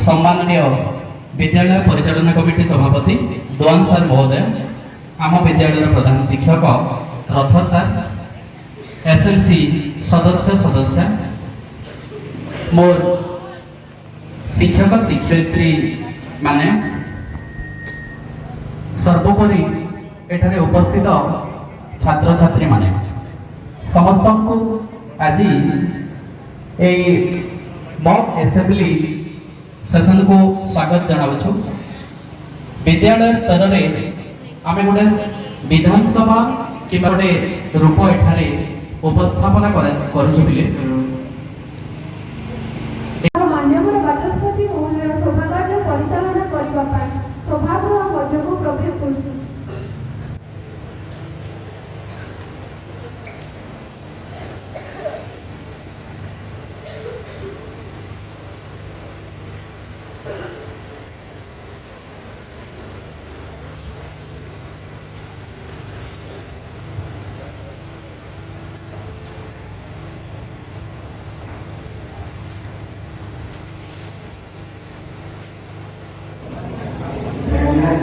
ସମ୍ମାନନୀୟ ବିଦ୍ୟାଳୟ ପରିଚାଳନା କମିଟି ସଭାପତି ଦୋଆନ ସାର୍ ମହୋଦୟ, ଆମ ବିଦ୍ୟାଳୟର ପ୍ରଧାନ ଶିକ୍ଷକ ରଥ ସାର୍, ଏସ୍ଏମ୍ସି ସଦସ୍ୟ ସଦସ୍ୟା, ମୋର ଶିକ୍ଷକ ଶିକ୍ଷୟିତ୍ରୀ ମାନେ, ସର୍ବୋପରି ଏଠାରେ ଉପସ୍ଥିତ ଛାତ୍ରଛାତ୍ରୀମାନେ, ସମସ୍ତଙ୍କୁ ଆଜି ଏଇ ମକ୍ ଆସେମ୍ବଲି ସେସନକୁ ସ୍ୱାଗତ ଜଣାଉଛୁ। ବିଦ୍ୟାଳୟ ସ୍ତରରେ ଆମେ ଗୋଟେ ବିଧାନସଭା କିମ୍ବା ଗୋଟେ ରୂପ ଏଠାରେ ଉପସ୍ଥାପନା କରୁଛୁ ବୋଲି ମାନ୍ୟବର ବାଚସ୍ପତି ମହୋଦୟ ସଭାକାର୍ଯ୍ୟ ପରିଚାଳନା କରିବା ପାଇଁ ସଭାଗୃହ ମଧ୍ୟକୁ ପ୍ରବେଶ କରୁଛନ୍ତି।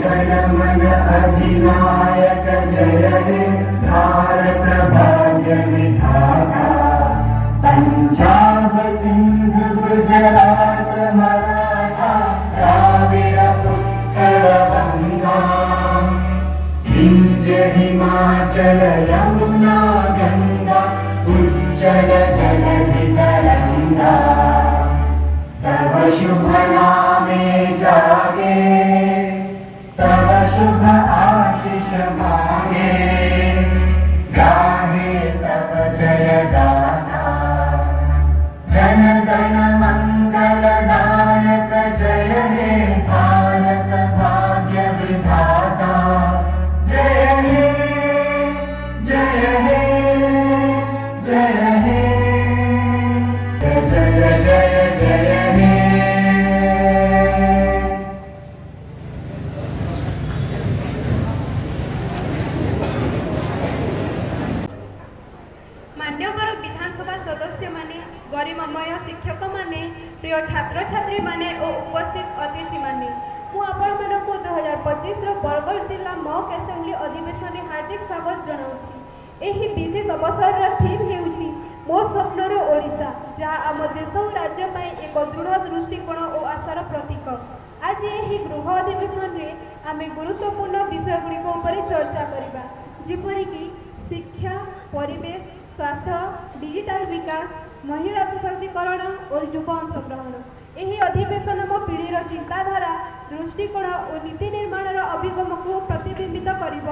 जनगण मन अधिनायक जय हे भारत भाग्य विधाता। पंजाब, सिंध, गुजरात, मराठा, द्राविड, उत्कल बंगा, विंध्य, हिमाचल, यमुना, गंगा, उच्चल जलधि तरंगा। तव शुभ नामे जागे, तव शुभ आशीष मागे, गाहे तव जय गाथा। जनगण मंगलदायक जय हे भारत भाग्य विधाता। जय हे, जय हे, जय हे, जय जय जय हे। ମାନ୍ୟବର ବିଧାନସଭା ସଦସ୍ୟମାନେ, ଗରିମାମୟ ଶିକ୍ଷକମାନେ, ପ୍ରିୟ ଛାତ୍ରଛାତ୍ରୀମାନେ ଓ ଉପସ୍ଥିତ ଅତିଥିମାନେ, ମୁଁ ଆପଣମାନଙ୍କୁ 2025ର ବରଗଡ଼ ଜିଲ୍ଲା ମକ୍ ଆସେମ୍ବଲି ଅଧିବେଶନରେ ହାର୍ଦ୍ଦିକ ସ୍ୱାଗତ ଜଣାଉଛି। ଏହି ବିଶେଷ ଅବସରର ଥିମ୍ ହେଉଛି ମୋ ସ୍ୱପ୍ନର ଓଡ଼ିଶା, ଯାହା ଆମ ଦେଶ ଓ ରାଜ୍ୟ ପାଇଁ ଏକ ଦୃଢ଼ ଦୃଷ୍ଟିକୋଣ ଓ ଆଶାର ପ୍ରତୀକ। ଆଜି ଏହି ଗୃହ ଅଧିବେଶନରେ ଆମେ ଗୁରୁତ୍ୱପୂର୍ଣ୍ଣ ବିଷୟଗୁଡ଼ିକ ଉପରେ ଚର୍ଚ୍ଚା କରିବା, ଯେପରିକି ଶିକ୍ଷା, ପରିବେଶ, ସ୍ୱାସ୍ଥ୍ୟ, ଡିଜିଟାଲ ବିକାଶ, ମହିଳା ସଶକ୍ତିକରଣ ଓ ଯୁବ ଅଂଶଗ୍ରହଣ। ଏହି ଅଧିବେଶନ ଆମ ପିଢ଼ିର ଚିନ୍ତାଧାରା, ଦୃଷ୍ଟିକୋଣ ଓ ନୀତି ନିର୍ମାଣର ଅଭିଗମକୁ ପ୍ରତିବିମ୍ବିତ କରିବ।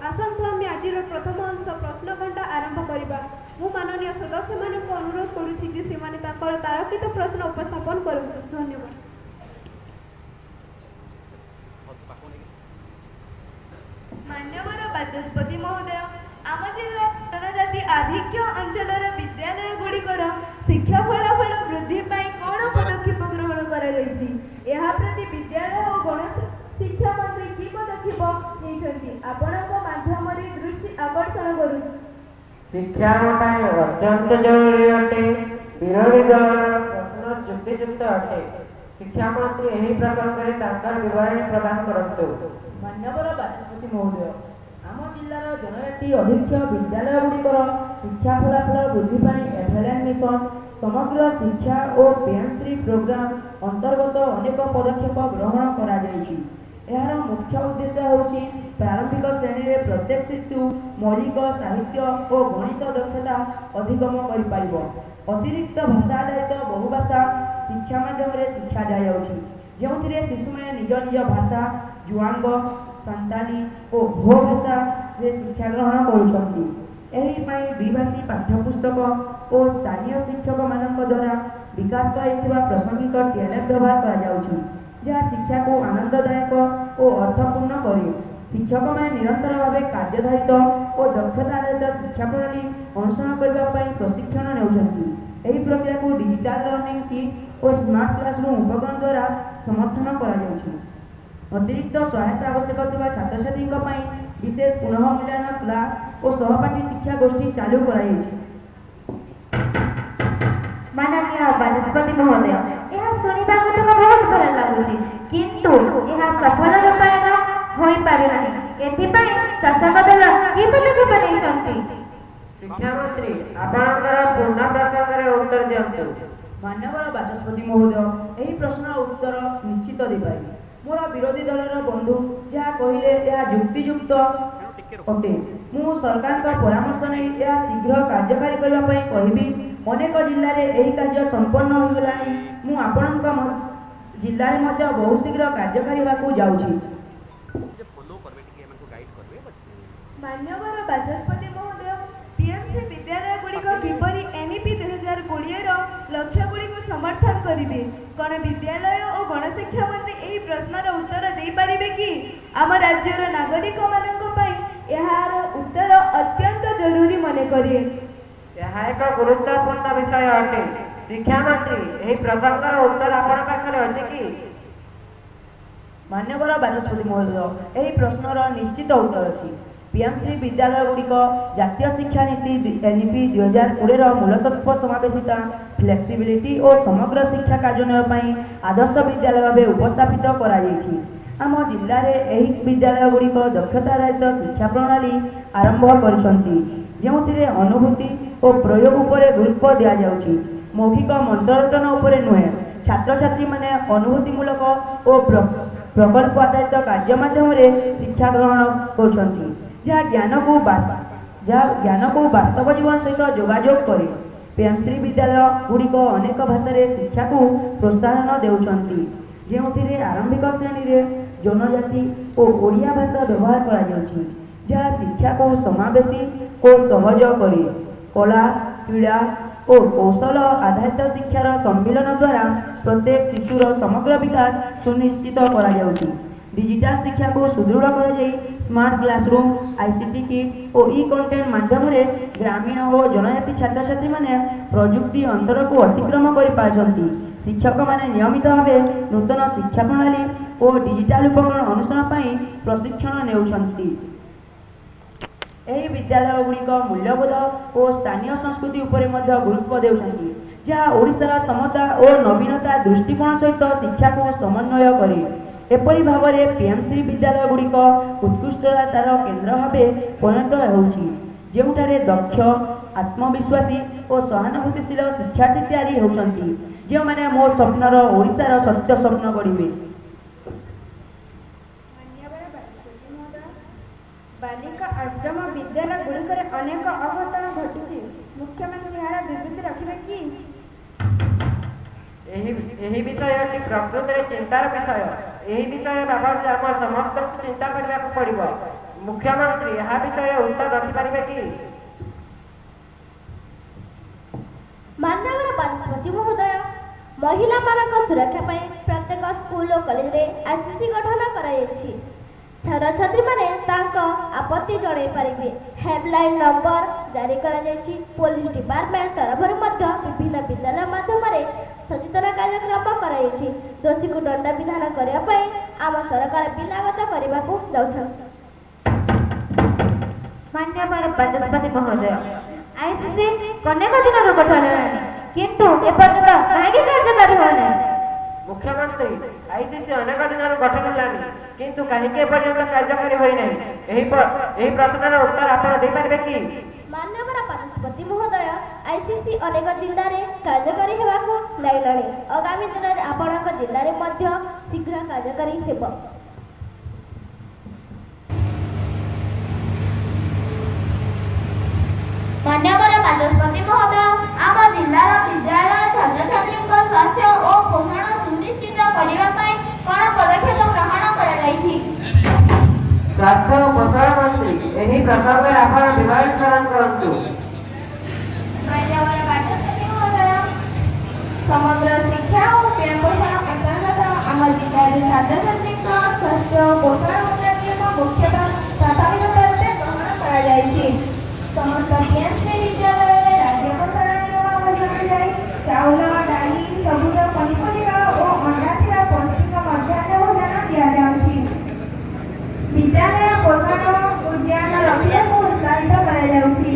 ଆସନ୍ତୁ, ଆମେ ଆଜିର ପ୍ରଥମ ଅଂଶ ପ୍ରଶ୍ନଘଣ୍ଟା ଆରମ୍ଭ କରିବା। ମୁଁ ମାନନୀୟ ସଦସ୍ୟମାନଙ୍କୁ ଅନୁରୋଧ କରୁଛି ଯେ ସେମାନେ ତାଙ୍କର ତାରକିତ ପ୍ରଶ୍ନ ଉପସ୍ଥାପନ କରନ୍ତୁ। ଧନ୍ୟବାଦ। ମାନ୍ୟବର ବାଚସ୍ପତି ମହୋଦୟ, ଆମ ଜିଲ୍ଲା ଜନଜାତି ଆଧିକ୍ୟ ଅଞ୍ଚଳର ବିଦ୍ୟାଳୟ ଗୁଡ଼ିକର ଶିକ୍ଷା ଫଳାଫଳ ବୃଦ୍ଧି ପାଇଁ କ'ଣ ପଦକ୍ଷେପ ଗ୍ରହଣ କରାଯାଇଛି? ଏହା ପ୍ରତି ବିଦ୍ୟାଳୟ ଓ ଗଣ ଶିକ୍ଷା ମନ୍ତ୍ରୀ କି ପଦକ୍ଷେପ ନେଇଛନ୍ତି? ଆପଣଙ୍କ ମାଧ୍ୟମରେ ଦୃଷ୍ଟି ଆକର୍ଷଣ କରୁଛି। ଶିକ୍ଷା ଆମ ପାଇଁ ଅତ୍ୟନ୍ତ ଜରୁରୀ ଅଟେ। ବିରୋଧୀ ଦଳର ପ୍ରଶ୍ନ ଯୁକ୍ତିଯୁକ୍ତ ଅଟେ। ଶିକ୍ଷା ମନ୍ତ୍ରୀ ଏହି ପ୍ରସଙ୍ଗରେ ତାଙ୍କର ବିବରଣୀ ପ୍ରଦାନ କରନ୍ତୁ। ମାନ୍ୟବର ବାଚସ୍ପତି ମହୋଦୟ, ଆମ ଜିଲ୍ଲାର ଜନଜାତି ଅଧ୍ୟୁଷିତ ବିଦ୍ୟାଳୟ ଗୁଡ଼ିକର ଶିକ୍ଷା ଫଳାଫଳ ବୃଦ୍ଧି ପାଇଁ ଏଫ୍ଏଲ୍ଏନ୍ ମିଶନ, ସମଗ୍ର ଶିକ୍ଷା ଓ ପିଏମ୍ଶ୍ରୀ ପ୍ରୋଗ୍ରାମ ଅନ୍ତର୍ଗତ ଅନେକ ପଦକ୍ଷେପ ଗ୍ରହଣ କରାଯାଇଛି। ଏହାର ମୁଖ୍ୟ ଉଦ୍ଦେଶ୍ୟ ହେଉଛି ପ୍ରାରମ୍ଭିକ ଶ୍ରେଣୀରେ ପ୍ରତ୍ୟେକ ଶିଶୁ ମୌଳିକ ସାହିତ୍ୟ ଓ ଗଣିତ ଦକ୍ଷତା ଅଧିଗମ କରିପାରିବ। ଅତିରିକ୍ତ ଭାଷା ଆଧାରିତ ବହୁଭାଷା ଶିକ୍ଷା ମାଧ୍ୟମରେ ଶିକ୍ଷା ଦିଆଯାଉଛି, ଯେଉଁଥିରେ ଶିଶୁମାନେ ନିଜ ନିଜ ଭାଷା ଜୁଆଙ୍ଗ, ସାନ୍ତାଳୀ ଓ ହୋ ଭାଷାରେ ଶିକ୍ଷା ଗ୍ରହଣ କରୁଛନ୍ତି। ଏହି ପାଇଁ ଦ୍ୱିଭାଷୀ ପାଠ୍ୟପୁସ୍ତକ ଓ ସ୍ଥାନୀୟ ଶିକ୍ଷକମାନଙ୍କ ଦ୍ୱାରା ବିକାଶ କରାଯାଇଥିବା ପ୍ରାସଙ୍ଗିକ ଟିଏଲ୍ଏଫ୍ ବ୍ୟବହାର କରାଯାଉଛି, ଯାହା ଶିକ୍ଷାକୁ ଆନନ୍ଦଦାୟକ ଓ ଅର୍ଥପୂର୍ଣ୍ଣ କରେ। ଶିକ୍ଷକମାନେ ନିରନ୍ତର ଭାବେ କାର୍ଯ୍ୟାଧାରିତ ଓ ଦକ୍ଷତା ଆଧାରିତ ଶିକ୍ଷା ପ୍ରଣାଳୀ ଅନୁସରଣ କରିବା ପାଇଁ ପ୍ରଶିକ୍ଷଣ ନେଉଛନ୍ତି। ଏହି ପ୍ରକ୍ରିୟାକୁ ଡିଜିଟାଲ ଲର୍ଣ୍ଣିଂ କିଟ୍ ଓ ସ୍ମାର୍ଟ କ୍ଲାସରୁମ୍ ଉପକରଣ ଦ୍ୱାରା ସମର୍ଥନ କରାଯାଉଛି। ଅତିରିକ୍ତ ସହାୟତା ଆବଶ୍ୟକ ଥିବା ଛାତ୍ରଛାତ୍ରୀଙ୍କ ପାଇଁ ବିଶେଷ ପୁନଃ ମୂଲ୍ୟାୟନ କ୍ଲାସ୍ ଓ ସହପାଠୀ ଶିକ୍ଷା ଗୋଷ୍ଠୀ ଚାଲୁ କରାଯାଇଛି। ମାନନୀୟ ବାଚସ୍ପତି ମହୋଦୟ, ଏହା ଶୁଣିବାକୁ ତ ବହୁତ ଭଲ କରାଯାଉଛି, କିନ୍ତୁ ଏହା ସଫଳ ରୂପାୟନ ହୋଇପାରୁନାହିଁ। ଏଥିପାଇଁ ଶାସକ ଦଳ କି ପଦକ୍ଷେପ ନେଇଛନ୍ତି? ଶିକ୍ଷାମନ୍ତ୍ରୀ, ଆପଣଙ୍କର ପୂର୍ଣ୍ଣ ପ୍ରସଙ୍ଗରେ ଉତ୍ତର ଦିଅନ୍ତୁ। ମାନ୍ୟବର ବାଚସ୍ପତି ମହୋଦୟ, ଏହି ପ୍ରଶ୍ନର ଉତ୍ତର ନିଶ୍ଚିତ ଦେଇପାରିବି। ମୋର ବିରୋଧୀ ଦଳର ବନ୍ଧୁ ଯାହା କହିଲେ ଏହା ଯୁକ୍ତିଯୁକ୍ତ ଅଟେ। ମୁଁ ସରକାରଙ୍କ ପରାମର୍ଶ ନେଇ ଏହା ଶୀଘ୍ର କାର୍ଯ୍ୟକାରୀ କରିବା ପାଇଁ କହିବି। ଅନେକ ଜିଲ୍ଲାରେ ଏହି କାର୍ଯ୍ୟ ସମ୍ପନ୍ନ ହୋଇଗଲାଣି। ମୁଁ ଆପଣଙ୍କ ଜିଲ୍ଲାରେ ମଧ୍ୟ ବହୁ ଶୀଘ୍ର କାର୍ଯ୍ୟକାରୀ ହେବାକୁ ଯାଉଛି। ମାନ୍ୟବର ବାଚସ୍ପତି ମହୋଦୟ, ପିଏମସି ବିଦ୍ୟାଳୟଗୁଡ଼ିକ କିପରି ଏନ୍ଇପି 2020ର ଲକ୍ଷ୍ୟଗୁଡ଼ିକୁ ସମର୍ଥନ କରିବେ? କ'ଣ ବିଦ୍ୟାଳୟ ଓ ଗଣଶିକ୍ଷା ମନ୍ତ୍ରୀ ଏହି ପ୍ରଶ୍ନର ଉତ୍ତର ଦେଇପାରିବେ କି? ଆମ ରାଜ୍ୟର ନାଗରିକମାନଙ୍କ ପାଇଁ ଏହାର ଉତ୍ତର ଅତ୍ୟନ୍ତ ଜରୁରୀ ମନେ କରେ। ଏହା ଏକ ଗୁରୁତ୍ୱପୂର୍ଣ୍ଣ ବିଷୟ ଅଟେ। ଶିକ୍ଷାମନ୍ତ୍ରୀ, ଏହି ପ୍ରସଙ୍ଗର ଉତ୍ତର ଆପଣଙ୍କ ପାଖରେ ଅଛି କି? ମାନ୍ୟବର ବାଚସ୍ପତି ମହୋଦୟ, ଏହି ପ୍ରଶ୍ନର ନିଶ୍ଚିତ ଉତ୍ତର ଅଛି। ପିଏମଶ୍ରୀ ବିଦ୍ୟାଳୟଗୁଡ଼ିକ ଜାତୀୟ ଶିକ୍ଷାନୀତି ଏନ୍ଇପି 2020ର ମୂଳତତ୍ତ୍ୱ ସମାବେଶିତା, ଫ୍ଲେକ୍ସିବିଲିଟି ଓ ସମଗ୍ର ଶିକ୍ଷା କାର୍ଯ୍ୟାନ୍ୱୟନ ପାଇଁ ଆଦର୍ଶ ବିଦ୍ୟାଳୟ ଭାବେ ଉପସ୍ଥାପିତ କରାଯାଇଛି। ଆମ ଜିଲ୍ଲାରେ ଏହି ବିଦ୍ୟାଳୟଗୁଡ଼ିକ ଦକ୍ଷତା ଆଧାରିତ ଶିକ୍ଷା ପ୍ରଣାଳୀ ଆରମ୍ଭ କରିଛନ୍ତି, ଯେଉଁଥିରେ ଅନୁଭୂତି ଓ ପ୍ରୟୋଗ ଉପରେ ଗୁରୁତ୍ୱ ଦିଆଯାଉଛି, ମୌଖିକ ମନ୍ତ୍ରରଟନ ଉପରେ ନୁହେଁ। ଛାତ୍ରଛାତ୍ରୀମାନେ ଅନୁଭୂତିମୂଳକ ଓ ପ୍ରକଳ୍ପ ଆଧାରିତ କାର୍ଯ୍ୟ ମାଧ୍ୟମରେ ଶିକ୍ଷା ଗ୍ରହଣ କରୁଛନ୍ତି, ଯାହା ଜ୍ଞାନକୁ ବାସ୍ତବ ଜୀବନ ସହିତ ଯୋଗାଯୋଗ କରେ। ପିଏମଶ୍ରୀ ବିଦ୍ୟାଳୟ ଗୁଡ଼ିକ ଅନେକ ଭାଷାରେ ଶିକ୍ଷାକୁ ପ୍ରୋତ୍ସାହନ ଦେଉଛନ୍ତି, ଯେଉଁଥିରେ ଆରମ୍ଭିକ ଶ୍ରେଣୀରେ ଜନଜାତି ଓ ଓଡ଼ିଆ ଭାଷା ବ୍ୟବହାର କରାଯାଉଛି, ଯାହା ଶିକ୍ଷାକୁ ସମାବେଶୀ ଓ ସହଜ କରେ। କଳା, କ୍ରୀଡ଼ା ଓ କୌଶଳ ଆଧାରିତ ଶିକ୍ଷାର ସମ୍ମିଳନ ଦ୍ୱାରା ପ୍ରତ୍ୟେକ ଶିଶୁର ସମଗ୍ର ବିକାଶ ସୁନିଶ୍ଚିତ କରାଯାଉଛି। ଡିଜିଟାଲ ଶିକ୍ଷାକୁ ସୁଦୃଢ଼ କରାଯାଇ ସ୍ମାର୍ଟ କ୍ଲାସରୁମ୍, ଆଇସିଟି କିଟ୍ ଓ ଇ କଣ୍ଟେଣ୍ଟ ମାଧ୍ୟମରେ ଗ୍ରାମୀଣ ଓ ଜନଜାତି ଛାତ୍ରଛାତ୍ରୀମାନେ ପ୍ରଯୁକ୍ତି ଅନ୍ତରକୁ ଅତିକ୍ରମ କରିପାରୁଛନ୍ତି। ଶିକ୍ଷକମାନେ ନିୟମିତ ଭାବେ ନୂତନ ଶିକ୍ଷା ପ୍ରଣାଳୀ ଓ ଡିଜିଟାଲ ଉପକରଣ ଅନୁସରଣ ପାଇଁ ପ୍ରଶିକ୍ଷଣ ନେଉଛନ୍ତି। ଏହି ବିଦ୍ୟାଳୟଗୁଡ଼ିକ ମୂଲ୍ୟବୋଧ ଓ ସ୍ଥାନୀୟ ସଂସ୍କୃତି ଉପରେ ମଧ୍ୟ ଗୁରୁତ୍ୱ ଦେଉଛନ୍ତି, ଯାହା ଓଡ଼ିଶାର ସମତା ଓ ନବୀନତା ଦୃଷ୍ଟିକୋଣ ସହିତ ଶିକ୍ଷାକୁ ସମନ୍ୱୟ କରେ। ଏପରି ଭାବରେ ପିଏମଶ୍ରୀ ବିଦ୍ୟାଳୟଗୁଡ଼ିକ ଉତ୍କୃଷ୍ଟତାର କେନ୍ଦ୍ର ଭାବେ ପରିଣତ ହେଉଛି, ଯେଉଁଠାରେ ଦକ୍ଷ, ଆତ୍ମବିଶ୍ୱାସୀ ଓ ସହାନୁଭୂତିଶୀଳ ଶିକ୍ଷାର୍ଥୀ ତିଆରି ହେଉଛନ୍ତି, ଯେଉଁମାନେ ମୋ ସ୍ୱପ୍ନର ଓଡ଼ିଶାର ସତ୍ୟ ସ୍ୱପ୍ନ ଗଢ଼ିବେ। ମାନ୍ୟବର ବାଚସ୍ପତି ମହୋଦୟ, ବାଳିକା ଆଶ୍ରମ ବିଦ୍ୟାଳୟ ଗୁଡ଼ିକରେ ଅନେକ ଅଘଟଣ ଘଟୁଛି। ମୁଖ୍ୟମନ୍ତ୍ରୀ ଏହାର ବିବୃତି ରଖିବେ କି? ଏହି ବିଷୟଟି ପ୍ରକୃତରେ ଚିନ୍ତାର ବିଷୟ। ଏହି ବିଷୟ ବାବଦରେ ଆମ ସମସ୍ତଙ୍କୁ ଚିନ୍ତା କରିବାକୁ ପଡ଼ିବ। ମୁଖ୍ୟମନ୍ତ୍ରୀ ଏହା ବିଷୟ ଉତ୍ତର ରଖିପାରିବେ କି? ମାନ୍ୟବର ବାଚସ୍ପତି ମହୋଦୟ, ମହିଳାମାନଙ୍କ ସୁରକ୍ଷା ପାଇଁ ପ୍ରତ୍ୟେକ ସ୍କୁଲ ଓ କଲେଜରେ ଆଇସିସି ଗଠନ କରାଯାଇଛି। ଛାତ୍ରଛାତ୍ରୀମାନେ ତାଙ୍କ ଆପତ୍ତି ଜଣାଇ ପାରିବେ। ହେଲ୍ପଲାଇନ୍ ନମ୍ବର ଜାରି କରାଯାଇଛି। ପୋଲିସ ଡିପାର୍ଟମେଣ୍ଟ ତରଫରୁ ମଧ୍ୟ ବିଭିନ୍ନ ବିଦ୍ୟାଳୟ ମାଧ୍ୟମରେ ସଚେତନ କାର୍ଯ୍ୟକ୍ରମ କରାଯାଇଛି। ଦୋଷୀକୁ ଦଣ୍ଡ ବିଧାନ କରିବା ପାଇଁ ଆମ ସରକାର ବିଲ୍ ଆଗତ କରିବାକୁ ଯାଉଛନ୍ତି। ମାନ୍ୟବର ବାଚସ୍ପତି ମହୋଦୟ, ଆଇସିସି ଅନେକ ଦିନରୁ ଗଠନ ହେଲାଣି, କିନ୍ତୁ ଏପର୍ଯ୍ୟନ୍ତ କାହିଁକି କାର୍ଯ୍ୟକାରୀ ହୋଇନାହିଁ? ମୁଖ୍ୟମନ୍ତ୍ରୀ, ଆଇସିସି ଅନେକ ଦିନରୁ ଗଠନ ହେଲାଣି, କିନ୍ତୁ କାହିଁକି ଏପର୍ଯ୍ୟନ୍ତ କାର୍ଯ୍ୟକାରୀ ହୋଇନାହିଁ? ଏହି ପ୍ରଶ୍ନର ଉତ୍ତର ଆପଣ ଦେଇପାରିବେ କି? ମାନ୍ୟବର ବାଚସ୍ପତି ମହୋଦୟ, ଆଇସିସି ଅନେକ ଜିଲ୍ଲାରେ କାର୍ଯ୍ୟକାରୀ ହେବାକୁ ଲାଗିଲାଣି। ଆଗାମୀ ଦିନରେ ଆପଣଙ୍କ ଜିଲ୍ଲାରେ ମଧ୍ୟ ଶୀଘ୍ର କାର୍ଯ୍ୟକାରୀ ହେବ। ମାନ୍ୟବର ବାଚସ୍ପତି ମହୋଦୟ, ଆମ ଜିଲ୍ଲାର ବିଦ୍ୟାଳୟ ଛାତ୍ରଛାତ୍ରୀଙ୍କ ସ୍ୱାସ୍ଥ୍ୟ ଓ ପୋଷଣ ସୁନିଶ୍ଚିତ କରିବା ପାଇଁ କ'ଣ ପଦକ୍ଷେପ ଗ୍ରହଣ କରାଯାଇଛି? ସ୍ୱାସ୍ଥ୍ୟ ଓ ପୋଷଣ ମନ୍ତ୍ରୀ, ଏହି ପ୍ରସଙ୍ଗରେ ଆପଣ ବିବରଣୀ ପ୍ରଦାନ କରନ୍ତୁ। ମାନ୍ୟବର ବାଚସ୍ପତି ମହୋଦୟ, ସମଗ୍ର ଶିକ୍ଷା ଓ ପୋଷଣ ଅନ୍ତର୍ଗତ ଆମ ଜିଲ୍ଲାରେ ଛାତ୍ରଛାତ୍ରୀଙ୍କ ସ୍ୱାସ୍ଥ୍ୟ ଓ ପୋଷଣ ଉନ୍ନତି ଏକ ମୁଖ୍ୟ ପ୍ରାଥମିକତା ରୂପେ ଗ୍ରହଣ କରାଯାଇଛି। ସମସ୍ତ ପିଏମଶ୍ରୀ ବିଦ୍ୟାଳୟରେ ରାଜ୍ୟ ପୋଷଣ ନିୟମାବଳୀ ଅନୁଯାୟୀ ଚାଉଳ, ଡାଲି, ସବୁଜ ପନିପରିବା ଓ ଅଣ୍ଡା ଥିବା ପୌଷ୍ଟିକ ମଧ୍ୟାହ୍ନ ଭୋଜନ ଦିଆଯାଉଛି। ବିଦ୍ୟାଳୟ ପୋଷଣ ଉଦ୍ୟାନ ରଖିବାକୁ ଉତ୍ସାହିତ କରାଯାଉଛି,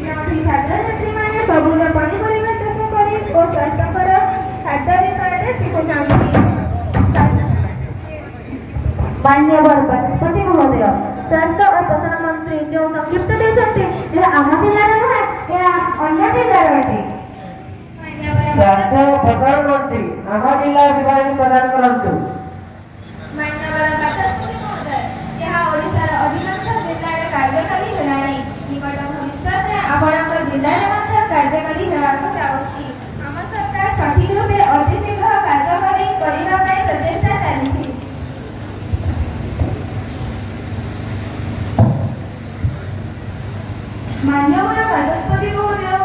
ଯେଉଁଠି ଛାତ୍ରଛାତ୍ରୀମାନେ ସବୁଜ ପନିପରିବା ଚାଷ କରି ଓ ସ୍ୱାସ୍ଥ୍ୟକର ଖାଦ୍ୟ ବିଷୟରେ ଶିଖୁଛନ୍ତି। ମାନ୍ୟବର ବାଚସ୍ପତି ମହୋଦୟ, ସ୍ୱାସ୍ଥ୍ୟ ଓ ପୋଷଣ ମନ୍ତ୍ରୀ ଯେଉଁ ସଂକ୍ଷିପ୍ତ ଦେଇଛନ୍ତି, ଏହା ଆମ ଜିଲ୍ଲାର ନୁହେଁ, ଏହା ଅନ୍ୟ ଜିଲ୍ଲାର ଅଟେ। ସ୍ୱାସ୍ଥ୍ୟ ଓ ପୋଷଣ ମନ୍ତ୍ରୀ ଆମ ଜିଲ୍ଲା ବିବରଣୀ ପ୍ରଦାନ କରନ୍ତୁ। ମାନ୍ୟବର ବାଚସ୍ପତି ମହୋଦୟ, ଏହା ଓଡ଼ିଶାର ଅଧିକାଂଶ ଜିଲ୍ଲାରେ କାର୍ଯ୍ୟକାରୀ ହେଲାଣି। ନିକଟ ଭବିଷ୍ୟତରେ ଆପଣଙ୍କ ଜିଲ୍ଲାରେ ମଧ୍ୟ କାର୍ଯ୍ୟକାରୀ ହେବାକୁ ଯାଉଛି। ଆମ ସରକାର ସଠିକ ରୂପେ ଅତି ଶୀଘ୍ର କାର୍ଯ୍ୟକାରୀ କରିବା ପାଇଁ ପ୍ରଚେଷ୍ଟା ଚାଲିଛି। ମାନ୍ୟବର ବାଚସ୍ପତି ମହୋଦୟ,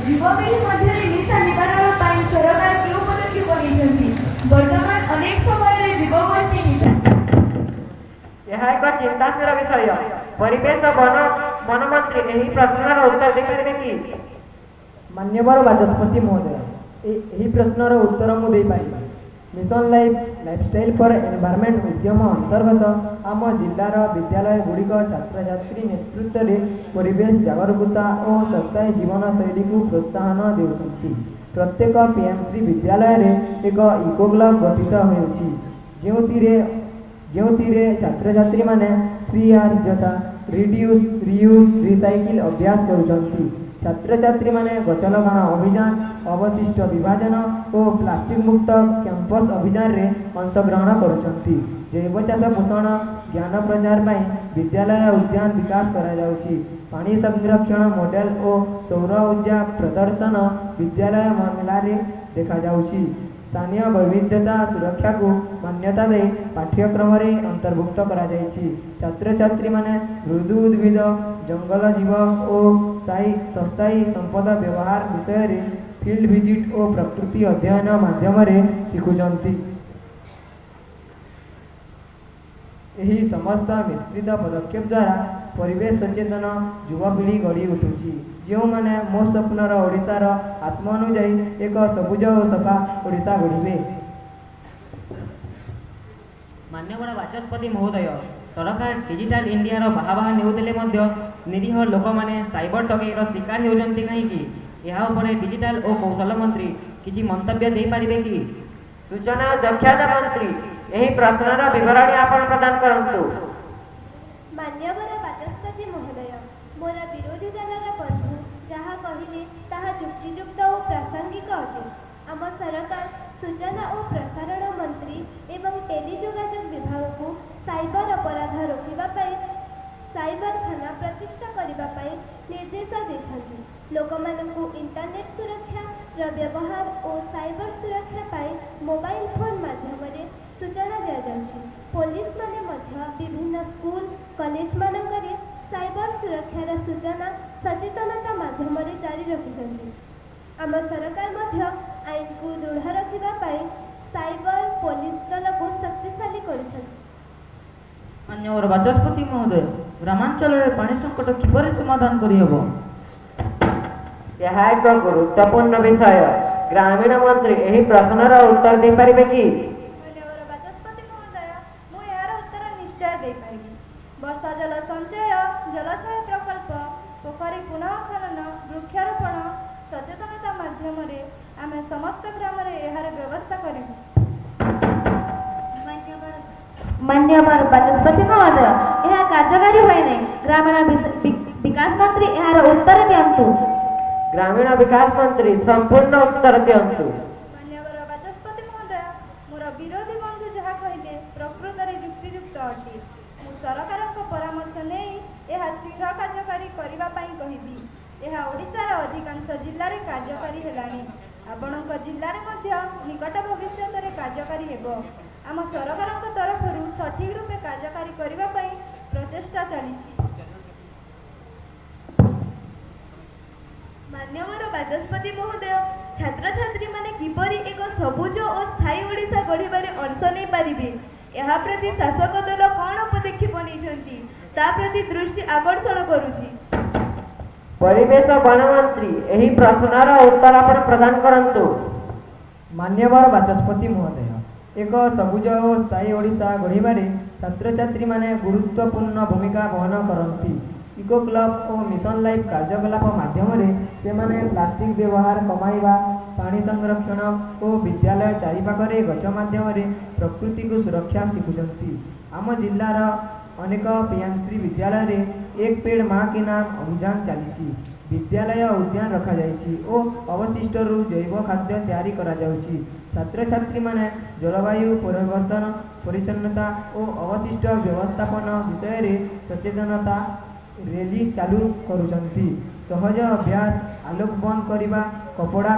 ଯୁବପିଢ଼ି ମଧ୍ୟରେ ନିଶା ନିବାରଣ ପାଇଁ ସରକାର କେଉଁ ପଦକ୍ଷେପ ନେଇଛନ୍ତି? ବର୍ତ୍ତମାନ ଅନେକ ସମୟରେ ଯୁବଗୋଷ୍ଠୀ ନିଶା ଏହା ଏକ ଚିନ୍ତାଶୀଳ ବିଷୟ। ପରିବେଶ ବନ ମନ୍ତ୍ରୀ ଏହି ପ୍ରଶ୍ନର ଉତ୍ତର ଦେଇପାରିବେ କି? ମାନ୍ୟବର ବାଚସ୍ପତି ମହୋଦୟ, ଏହି ପ୍ରଶ୍ନର ଉତ୍ତର ମୁଁ ଦେଇପାରିବି। Mission Life, Lifestyle for Environment ଉଦ୍ୟମ ଅନ୍ତର୍ଗତ ଆମ ଜିଲ୍ଲାର ବିଦ୍ୟାଳୟଗୁଡ଼ିକ ଛାତ୍ରଛାତ୍ରୀ ନେତୃତ୍ୱରେ ପରିବେଶ ଜାଗରୂକତା ଓ ସ୍ୱାସ୍ଥ୍ୟ ଜୀବନଶୈଳୀକୁ ପ୍ରୋତ୍ସାହନ ଦେଉଛନ୍ତି। ପ୍ରତ୍ୟେକ ପିଏମ୍ଶ୍ରୀ ବିଦ୍ୟାଳୟରେ ଏକ ଇକୋ କ୍ଲବ୍ ଗଠିତ ହେଉଛି, ଯେଉଁଥିରେ ଛାତ୍ରଛାତ୍ରୀମାନେ 3R ଯଥା ରିଡ୍ୟୁସ୍, ରିୟୁଜ୍, ରିସାଇକିଲ୍ ଅଭ୍ୟାସ କରୁଛନ୍ତି। ଛାତ୍ରଛାତ୍ରୀମାନେ ଗଛ ଲଗାଣ ଅଭିଯାନ, ଅବଶିଷ୍ଟ ବିଭାଜନ ଓ ପ୍ଲାଷ୍ଟିକ୍ ମୁକ୍ତ କ୍ୟାମ୍ପସ୍ ଅଭିଯାନରେ ଅଂଶଗ୍ରହଣ କରୁଛନ୍ତି। ଜୈବ ଚାଷ ପୋଷଣ ଜ୍ଞାନ ପ୍ରଚାର ପାଇଁ ବିଦ୍ୟାଳୟ ଉଦ୍ୟାନ ବିକାଶ କରାଯାଉଛି। ପାଣି ସଂରକ୍ଷଣ ମଡେଲ ଓ ସୌର ଉର୍ଜା ପ୍ରଦର୍ଶନ ବିଦ୍ୟାଳୟ ମେଳାରେ ଦେଖାଯାଉଛି। ସ୍ଥାନୀୟ ବୈବିଧ୍ୟତା ସୁରକ୍ଷାକୁ ମାନ୍ୟତା ଦେଇ ପାଠ୍ୟକ୍ରମରେ ଅନ୍ତର୍ଭୁକ୍ତ କରାଯାଇଛି। ଛାତ୍ରଛାତ୍ରୀମାନେ ମୃଦୁ ଉଦ୍ଭିଦ, ଜଙ୍ଗଲ ଜୀବ ଓ ସସ୍ଥାୟୀ ସମ୍ପଦ ବ୍ୟବହାର ବିଷୟରେ ଫିଲ୍ଡ ଭିଜିଟ୍ ଓ ପ୍ରକୃତି ଅଧ୍ୟୟନ ମାଧ୍ୟମରେ ଶିଖୁଛନ୍ତି। ଏହି ସମସ୍ତ ମିଶ୍ରିତ ପଦକ୍ଷେପ ଦ୍ୱାରା ପରିବେଶ ସଚେତନ ଯୁବପିଢ଼ି ଗଢ଼ି ଉଠୁଛି, ଯେଉଁମାନେ ମୋ ସ୍ୱପ୍ନର ଓଡ଼ିଶାର ଆତ୍ମ ଅନୁଯାୟୀ ଏକ ସବୁଜ ଓ ସଫା ଓଡ଼ିଶା ଗଢ଼ିବେ। ମାନ୍ୟବର ବାଚସ୍ପତି ମହୋଦୟ, ସରକାର ଡିଜିଟାଲ ଇଣ୍ଡିଆର ବାହାବାହା ନେଉଥିଲେ ମଧ୍ୟ ନିରୀହ ଲୋକମାନେ ସାଇବର ଠକେଇର ଶିକାର ହେଉଛନ୍ତି କାହିଁକି? ଏହା ଉପରେ ଡିଜିଟାଲ ଓ କୌଶଳ ମନ୍ତ୍ରୀ କିଛି ମନ୍ତବ୍ୟ ଦେଇପାରିବେ କି? ସୂଚନା ଓ ଦକ୍ଷତା ମନ୍ତ୍ରୀ ଏହି ପ୍ରଶ୍ନର ବିବରଣୀ ଆପଣ ପ୍ରଦାନ କରନ୍ତୁ। ମାନ୍ୟବର ବାଚସ୍ପତି ମହୋଦୟ, ମୋର ବିରୋଧୀ ଦଳର ବନ୍ଧୁ ଯାହା କହିଲେ ତାହା ଯୁକ୍ତିଯୁକ୍ତ ଓ ପ୍ରାସଙ୍ଗିକ ଅଟେ। ଆମ ସରକାର ସୂଚନା ଓ ପ୍ରସାରଣ ମନ୍ତ୍ରୀ ଏବଂ ଟେଲି ଯୋଗାଯୋଗ ବିଭାଗକୁ ସାଇବର ଅପରାଧ ରୋକିବା ପାଇଁ ସାଇବର ଥାନା ପ୍ରତିଷ୍ଠା କରିବା ପାଇଁ ନିର୍ଦ୍ଦେଶ ଦେଇଛନ୍ତି। ଲୋକମାନଙ୍କୁ ଇଣ୍ଟରନେଟ୍ ସୁରକ୍ଷାର ବ୍ୟବହାର ଓ ସାଇବର ସୁରକ୍ଷା ପାଇଁ ମୋବାଇଲ ଫୋନ୍ ମାଧ୍ୟମରେ ସୂଚନା ଦିଆଯାଉଛି। ପୋଲିସମାନେ ମଧ୍ୟ ବିଭିନ୍ନ ସ୍କୁଲ କଲେଜମାନଙ୍କରେ ସାଇବର ସୁରକ୍ଷାର ସୂଚନା ସଚେତନତା ମାଧ୍ୟମରେ ଜାରି ରଖିଛନ୍ତି। ଆମ ସରକାର ମଧ୍ୟ ଆଇନକୁ ଦୃଢ଼ ରଖିବା ପାଇଁ ସାଇବର ପୋଲିସ ଦଳକୁ ଶକ୍ତିଶାଳୀ କରୁଛନ୍ତି। ମାନ୍ୟବର ବାଚସ୍ପତି ମହୋଦୟ, ଗ୍ରାମାଞ୍ଚଳରେ ପାଣି ସଙ୍କଟ କିପରି ସମାଧାନ କରିହେବ? ଏହା ଏକ ଗୁରୁତ୍ୱପୂର୍ଣ୍ଣ ବିଷୟ। ଗ୍ରାମୀଣ ମନ୍ତ୍ରୀ ଏହି ପ୍ରଶ୍ନର ଉତ୍ତର ଦେଇପାରିବେ କି? ମାନ୍ୟବର ବାଚସ୍ପତି ମହୋଦୟ, ମୁଁ ଏହାର ଉତ୍ତର ନିଶ୍ଚୟ ଦେଇପାରିବି। ବର୍ଷା ଜଳ ସଞ୍ଚୟ, ଜଳାଶୟ ପ୍ରକଳ୍ପ, ପୋଖରୀ ପୁନଃ ଖନନ, ବୃକ୍ଷରୋପଣ, ସଚେତନତା ମାଧ୍ୟମରେ ଆମେ ସମସ୍ତ ଗ୍ରାମରେ ଏହାର ବ୍ୟବସ୍ଥା କରିବୁ। ମାନ୍ୟବର ବାଚସ୍ପତି ମହୋଦୟ, ଏହା କାର୍ଯ୍ୟକାରୀ ହୋଇନାହିଁ। ଗ୍ରାମୀଣ ବିକାଶ ମନ୍ତ୍ରୀ ଏହାର ଉତ୍ତର ଦିଅନ୍ତୁ। ଗ୍ରାମୀଣ ବିକାଶ ମନ୍ତ୍ରୀ ସମ୍ପୂର୍ଣ୍ଣ ଉତ୍ତର ଦିଅନ୍ତୁ। ମାନ୍ୟବର ବାଚସ୍ପତି ମହୋଦୟ, ମୋର ବିରୋଧୀ ବନ୍ଧୁ ଯାହା କହିଲେ ପ୍ରକୃତରେ ଯୁକ୍ତିଯୁକ୍ତ ଅଟେ। ମୁଁ ସରକାରଙ୍କ ପରାମର୍ଶ ନେଇ ଏହା ଶୀଘ୍ର କାର୍ଯ୍ୟକାରୀ କରିବା ପାଇଁ କହିବି। ଏହା ଓଡ଼ିଶାର ଅଧିକାଂଶ ଜିଲ୍ଲାରେ କାର୍ଯ୍ୟକାରୀ ହେଲାଣି। ଆପଣଙ୍କ ଜିଲ୍ଲାରେ ମଧ୍ୟ ନିକଟ ଭବିଷ୍ୟତରେ କାର୍ଯ୍ୟକାରୀ ହେବ। ଆମ ସରକାରଙ୍କ ତରଫରୁ ସଠିକ ରୂପେ କାର୍ଯ୍ୟକାରୀ କରିବା ପାଇଁ ପ୍ରଚେଷ୍ଟା ଚାଲିଛି। ମାନ୍ୟବର ବାଚସ୍ପତି ମହୋଦୟ, ଛାତ୍ରଛାତ୍ରୀମାନେ କିପରି ଏକ ସବୁଜ ଓ ସ୍ଥାୟୀ ଓଡ଼ିଶା ଗଢ଼ିବାରେ ଅଂଶ ନେଇପାରିବେ, ଏହା ପ୍ରତି ଶାସକ ଦଳ କ'ଣ ପଦକ୍ଷେପ ନେଇଛନ୍ତି, ତା ପ୍ରତି ଦୃଷ୍ଟି ଆକର୍ଷଣ କରୁଛି। ପରିବେଶ ବନ ମନ୍ତ୍ରୀ ଏହି ପ୍ରଶ୍ନର ଉତ୍ତର ଆପଣ ପ୍ରଦାନ କରନ୍ତୁ। ମାନ୍ୟବର ବାଚସ୍ପତି ମହୋଦୟ, ଏକ ସବୁଜ ଓ ସ୍ଥାୟୀ ଓଡ଼ିଶା ଗଢ଼ିବାରେ ଛାତ୍ରଛାତ୍ରୀମାନେ ଗୁରୁତ୍ୱପୂର୍ଣ୍ଣ ଭୂମିକା ବହନ କରନ୍ତି। ଇକୋ କ୍ଲବ୍ ଓ ମିଶନ ଲାଇଫ୍ କାର୍ଯ୍ୟକଳାପ ମାଧ୍ୟମରେ ସେମାନେ ପ୍ଲାଷ୍ଟିକ୍ ବ୍ୟବହାର କମାଇବା, ପାଣି ସଂରକ୍ଷଣ ଓ ବିଦ୍ୟାଳୟ ଚାରିପାଖରେ ଗଛ ମାଧ୍ୟମରେ ପ୍ରକୃତିକୁ ସୁରକ୍ଷା ଶିଖୁଛନ୍ତି। ଆମ ଜିଲ୍ଲାର ଅନେକ ପିଏମଶ୍ରୀ ବିଦ୍ୟାଳୟରେ ଏକ ପେଡ଼ ମା କେ ନାମ ଅଭିଯାନ ଚାଲିଛି। ବିଦ୍ୟାଳୟ ଉଦ୍ୟାନ ରଖାଯାଇଛି ଓ ଅବଶିଷ୍ଟରୁ ଜୈବ ଖାଦ୍ୟ ତିଆରି କରାଯାଉଛି। ଛାତ୍ରଛାତ୍ରୀମାନେ ଜଳବାୟୁ ପରିବର୍ତ୍ତନ, ପରିଚ୍ଛନ୍ନତା ଓ ଅବଶିଷ୍ଟ ବ୍ୟବସ୍ଥାପନ ବିଷୟରେ ସଚେତନତା ରେଲି ଚାଲୁ କରୁଛନ୍ତି। ସହଜ ଅଭ୍ୟାସ, ଆଲୋକ ବନ୍ଦ କରିବା, କପଡ଼ା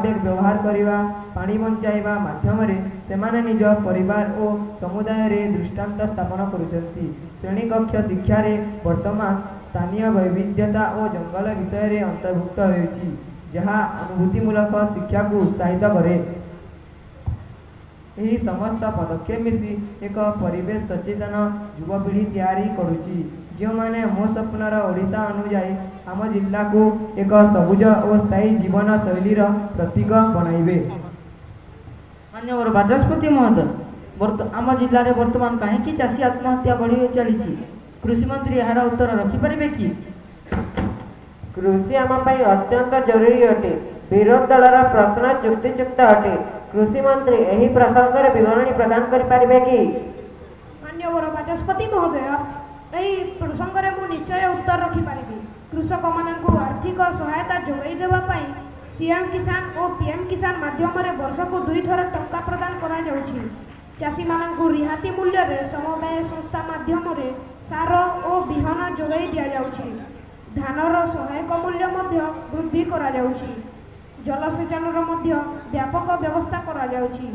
ବ୍ୟାଗ୍ ବ୍ୟବହାର କରିବା, ପାଣି ବଞ୍ଚାଇବା ମାଧ୍ୟମରେ ସେମାନେ ନିଜ ପରିବାର ଓ ସମୁଦାୟରେ ଦୃଷ୍ଟାନ୍ତ ସ୍ଥାପନ କରୁଛନ୍ତି। ଶ୍ରେଣୀକକ୍ଷ ଶିକ୍ଷାରେ ବର୍ତ୍ତମାନ ସ୍ଥାନୀୟ ବୈବିଧ୍ୟତା ଓ ଜଙ୍ଗଲ ବିଷୟରେ ଅନ୍ତର୍ଭୁକ୍ତ ହେଉଛି, ଯାହା ଅନୁଭୂତିମୂଳକ ଶିକ୍ଷାକୁ ଉତ୍ସାହିତ କରେ। ଏହି ସମସ୍ତ ପଦକ୍ଷେପ ମିଶି ଏକ ପରିବେଶ ସଚେତନ ଯୁବପିଢ଼ି ତିଆରି କରୁଛି, ଯେଉଁମାନେ ମୋ ସ୍ୱପ୍ନର ଓଡ଼ିଶା ଅନୁଯାୟୀ ଆମ ଜିଲ୍ଲାକୁ ଏକ ସବୁଜ ଓ ସ୍ଥାୟୀ ଜୀବନ ଶୈଳୀର ପ୍ରତୀକ ବନାଇବେ। ମାନ୍ୟବର ବାଚସ୍ପତି ମହୋଦୟ, ଆମ ଜିଲ୍ଲାରେ ବର୍ତ୍ତମାନ କାହିଁକି ଚାଷୀ ଆତ୍ମହତ୍ୟା ବଢ଼ି ଚାଲିଛି? କୃଷିମନ୍ତ୍ରୀ ଏହାର ଉତ୍ତର ରଖିପାରିବେ କି? କୃଷି ଆମ ପାଇଁ ଅତ୍ୟନ୍ତ ଜରୁରୀ ଅଟେ। ବିରୋଧୀ ଦଳର ପ୍ରଶ୍ନ ଯୁକ୍ତିଯୁକ୍ତ ଅଟେ। କୃଷି ମନ୍ତ୍ରୀ ଏହି ପ୍ରସଙ୍ଗରେ ବିବରଣୀ ପ୍ରଦାନ କରିପାରିବେ କି? ମାନ୍ୟବର ବାଚସ୍ପତି ମହୋଦୟ, ଏହି ପ୍ରସଙ୍ଗରେ ମୁଁ ନିଶ୍ଚୟ ଉତ୍ତର ରଖିପାରିବି। କୃଷକମାନଙ୍କୁ ଆର୍ଥିକ ସହାୟତା ଯୋଗାଇ ଦେବା ପାଇଁ ସିଏମ୍ କିଷାନ ଓ ପିଏମ୍ କିଷାନ ମାଧ୍ୟମରେ ବର୍ଷକୁ ଦୁଇଥର ଟଙ୍କା ପ୍ରଦାନ କରାଯାଉଛି। ଚାଷୀମାନଙ୍କୁ ରିହାତି ମୂଲ୍ୟରେ ସମବାୟ ସଂସ୍ଥା ମାଧ୍ୟମରେ ସାର ଓ ବିହନ ଯୋଗାଇ ଦିଆଯାଉଛି। ଧାନର ସହାୟକ ମୂଲ୍ୟ ମଧ୍ୟ ବୃଦ୍ଧି କରାଯାଉଛି। ଜଳସେଚନର ମଧ୍ୟ ବ୍ୟାପକ ବ୍ୟବସ୍ଥା କରାଯାଉଛି।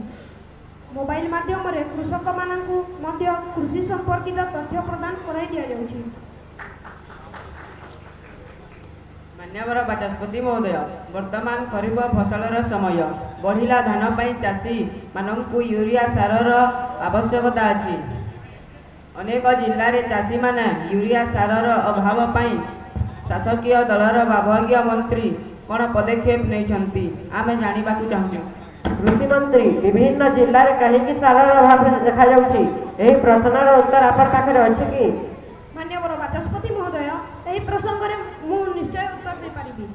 ମୋବାଇଲ ମାଧ୍ୟମରେ କୃଷକମାନଙ୍କୁ ମଧ୍ୟ କୃଷି ସମ୍ପର୍କିତ ତଥ୍ୟ ପ୍ରଦାନ କରାଇ ଦିଆଯାଉଛି। ମାନ୍ୟବର ବାଚସ୍ପତି ମହୋଦୟ, ବର୍ତ୍ତମାନ ଖରିଫ ଫସଲର ସମୟ। ବଢ଼ିଲା ଧାନ ପାଇଁ ଚାଷୀମାନଙ୍କୁ ୟୁରିଆ ସାରର ଆବଶ୍ୟକତା ଅଛି। ଅନେକ ଜିଲ୍ଲାରେ ଚାଷୀମାନେ ୟୁରିଆ ସାରର ଅଭାବ ପାଇଁ ଶାସକୀୟ ଦଳର ବିଭାଗୀୟ ମନ୍ତ୍ରୀ କ'ଣ ପଦକ୍ଷେପ ନେଇଛନ୍ତି, ଆମେ ଜାଣିବାକୁ ଚାହୁଁଛୁ। କୃଷି ମନ୍ତ୍ରୀ, ବିଭିନ୍ନ ଜିଲ୍ଲାରେ କାହିଁକି ସାରର ଅଭାବ ଦେଖାଯାଉଛି, ଏହି ପ୍ରଶ୍ନର ଉତ୍ତର ଆପଣ ପାଖରେ ଅଛି କି? ମାନ୍ୟବର ବାଚସ୍ପତି ମହୋଦୟ, ଏହି ପ୍ରସଙ୍ଗରେ ମୁଁ ନିଶ୍ଚୟ ଉତ୍ତର ଦେଇପାରିବି।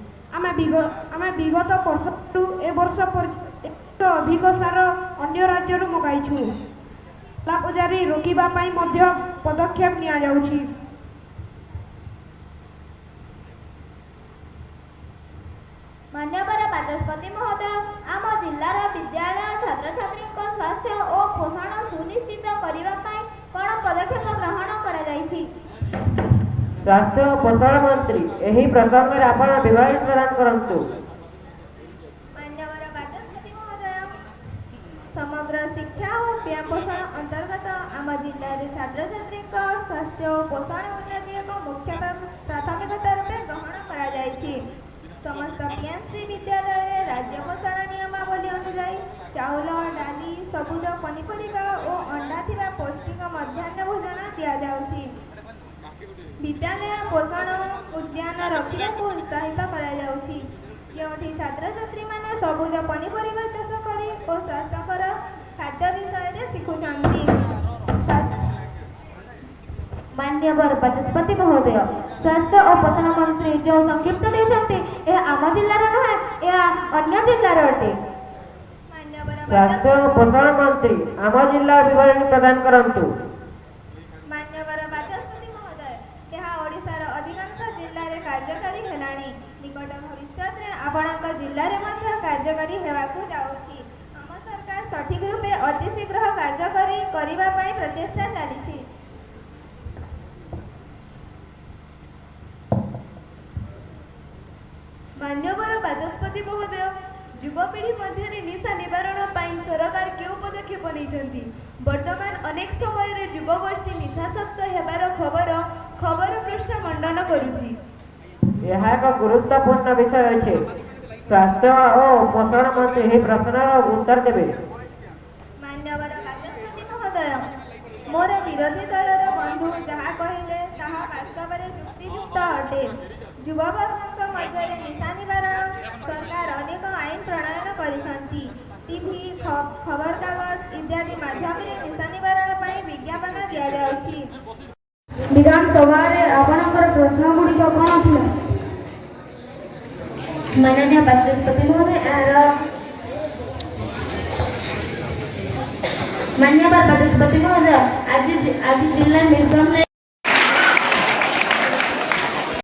ଆମେ ବିଗତ ବର୍ଷରୁ ଏ ବର୍ଷ ପର୍ଯ୍ୟନ୍ତ ଅଧିକ ସାର ଅନ୍ୟ ରାଜ୍ୟରୁ ମଗାଇଛୁ। କଳାବଜାରୀ ରୋକିବା ପାଇଁ ମଧ୍ୟ ପଦକ୍ଷେପ ନିଆଯାଉଛି। ମାନ୍ୟବର ବାଚସ୍ପତି ମହୋଦୟ, ଆମ ଜିଲ୍ଲାର ବିଦ୍ୟାଳୟ ଛାତ୍ରଛାତ୍ରୀଙ୍କ ସ୍ୱାସ୍ଥ୍ୟ ଓ ପୋଷଣ ସୁନିଶ୍ଚିତ କରିବା ପାଇଁ କ'ଣ ପଦକ୍ଷେପ ଗ୍ରହଣ କରାଯାଇଛି? ସ୍ୱାସ୍ଥ୍ୟ ଓ ପୋଷଣ ମନ୍ତ୍ରୀ, ଏହି ପ୍ରସଙ୍ଗରେ ଆପଣ ବିବରଣୀ ପ୍ରଦାନ କରନ୍ତୁ। ମାନ୍ୟବର ବାଚସ୍ପତି ମହୋଦୟ, ସମଗ୍ର ଶିକ୍ଷା ଓ ପିଏମ୍ ପୋଷଣ ଅନ୍ତର୍ଗତ ଆମ ଜିଲ୍ଲାରେ ଛାତ୍ରଛାତ୍ରୀଙ୍କ ସ୍ୱାସ୍ଥ୍ୟ ଓ ପୋଷଣ ଉନ୍ନତି ଏକ ମୁଖ୍ୟ ପ୍ରାଥମିକତା ରୂପେ ଗ୍ରହଣ କରାଯାଇଛି। ସମସ୍ତ ପିଏମ୍ସି ବିଦ୍ୟାଳୟରେ ରାଜ୍ୟ ପୋଷଣ ନିୟମାବଳୀ ଅନୁଯାୟୀ ଚାଉଳ, ଡାଲି, ସବୁଜ ପନିପରିବା ଓ ଅଣ୍ଡା ଥିବା ପୌଷ୍ଟିକ ମଧ୍ୟାହ୍ନ ଭୋଜନ ଦିଆଯାଉଛି। ବିଦ୍ୟାଳୟ ପୋଷଣ ଉଦ୍ୟାନ ରଖିବାକୁ ଉତ୍ସାହିତ କରାଯାଉଛି, ଯେଉଁଠି ଛାତ୍ରଛାତ୍ରୀମାନେ ସବୁଜ ପନିପରିବା ଚାଷ କରି ଓ ସ୍ୱାସ୍ଥ୍ୟକର ଖାଦ୍ୟ ବିଷୟରେ ଶିଖୁଛନ୍ତି। ମାନ୍ୟବର ବାଚସ୍ପତି ମହୋଦୟ, ସ୍ୱାସ୍ଥ୍ୟ ଓ ପୋଷଣ ମନ୍ତ୍ରୀ ଯେଉଁ ସଂକ୍ଷିପ୍ତ ଦେଇଛନ୍ତି, ଏହା ଆମ ଜିଲ୍ଲାର ନୁହେଁ, ଏହା ଅନ୍ୟ ଜିଲ୍ଲାର ଅଟେ। ସ୍ୱାସ୍ଥ୍ୟ ଓ ପୋଷଣ ମନ୍ତ୍ରୀ ଆମ ଜିଲ୍ଲା ବିବରଣୀ ପ୍ରଦାନ କରନ୍ତୁ। ମାନ୍ୟବର ବାଚସ୍ପତି ମହୋଦୟ, ଏହା ଓଡ଼ିଶାର ଅଧିକାଂଶ ଜିଲ୍ଲାରେ କାର୍ଯ୍ୟକାରୀ ହେଲାଣି। ନିକଟ ଭବିଷ୍ୟତରେ ଆପଣଙ୍କ ଜିଲ୍ଲାରେ ମଧ୍ୟ କାର୍ଯ୍ୟକାରୀ ହେବାକୁ ଯାଉଛି। ଆମ ସରକାର ସଠିକ ରୂପେ ଅତି ଶୀଘ୍ର କାର୍ଯ୍ୟକାରୀ କରିବା ପାଇଁ ପ୍ରଚେଷ୍ଟା ଚାଲିଛି। ମାନ୍ୟବର ବାଚସ୍ପତି ମହୋଦୟ, ଯୁବପିଢ଼ି ମଧ୍ୟରେ ନିଶା ନିବାରଣ ପାଇଁ ସରକାର କେଉଁ ପଦକ୍ଷେପ ନେଇଛନ୍ତି? ବର୍ତ୍ତମାନ ଅନେକ ସମୟରେ ଯୁବଗୋଷ୍ଠୀ ନିଶାସକ୍ତ ହେବାର ଖବର ଖବର ପୃଷ୍ଠା ମଣ୍ଡନ କରୁଛି। ଏହା ଏକ ଗୁରୁତ୍ୱପୂର୍ଣ୍ଣ ବିଷୟ ଅଛି। ସ୍ୱାସ୍ଥ୍ୟ ଓ ପୋଷଣ ମନ୍ତ୍ରୀ ଏହି ପ୍ରଶ୍ନର ଉତ୍ତର ଦେବେ। ମାନ୍ୟବର ବାଚସ୍ପତି ମହୋଦୟ, ମୋର ବିରୋଧୀ ଦଳର ବନ୍ଧୁ ଯାହା କହିଲେ ତାହା ବାସ୍ତବରେ ଯୁକ୍ତିଯୁକ୍ତ ଅଟେ। ଯୁବବର୍ଗଙ୍କ ମଧ୍ୟରେ ନିଶା ନିବାରଣ ସରକାର ଅନେକ ଆଇନ ପ୍ରଣୟନ କରିଛନ୍ତି। ଟିଭି, ଖବରକାଗଜ ଇତ୍ୟାଦି ମାଧ୍ୟମରେ ନିଶା ନିବାରଣ ପାଇଁ ବିଜ୍ଞାପନ ଦିଆଯାଉଛି। ବିଧାନସଭାରେ ଆପଣଙ୍କର ପ୍ରଶ୍ନଗୁଡ଼ିକ କ'ଣ ଥିଲା? ମାନନୀୟ ବାଚସ୍ପତି ମହୋଦୟ, ଏହାର ମାନ୍ୟବର ବାଚସ୍ପତି ମହୋଦୟ, ଆଜି ଆଜି ଜିଲ୍ଲା ମିଶନରେ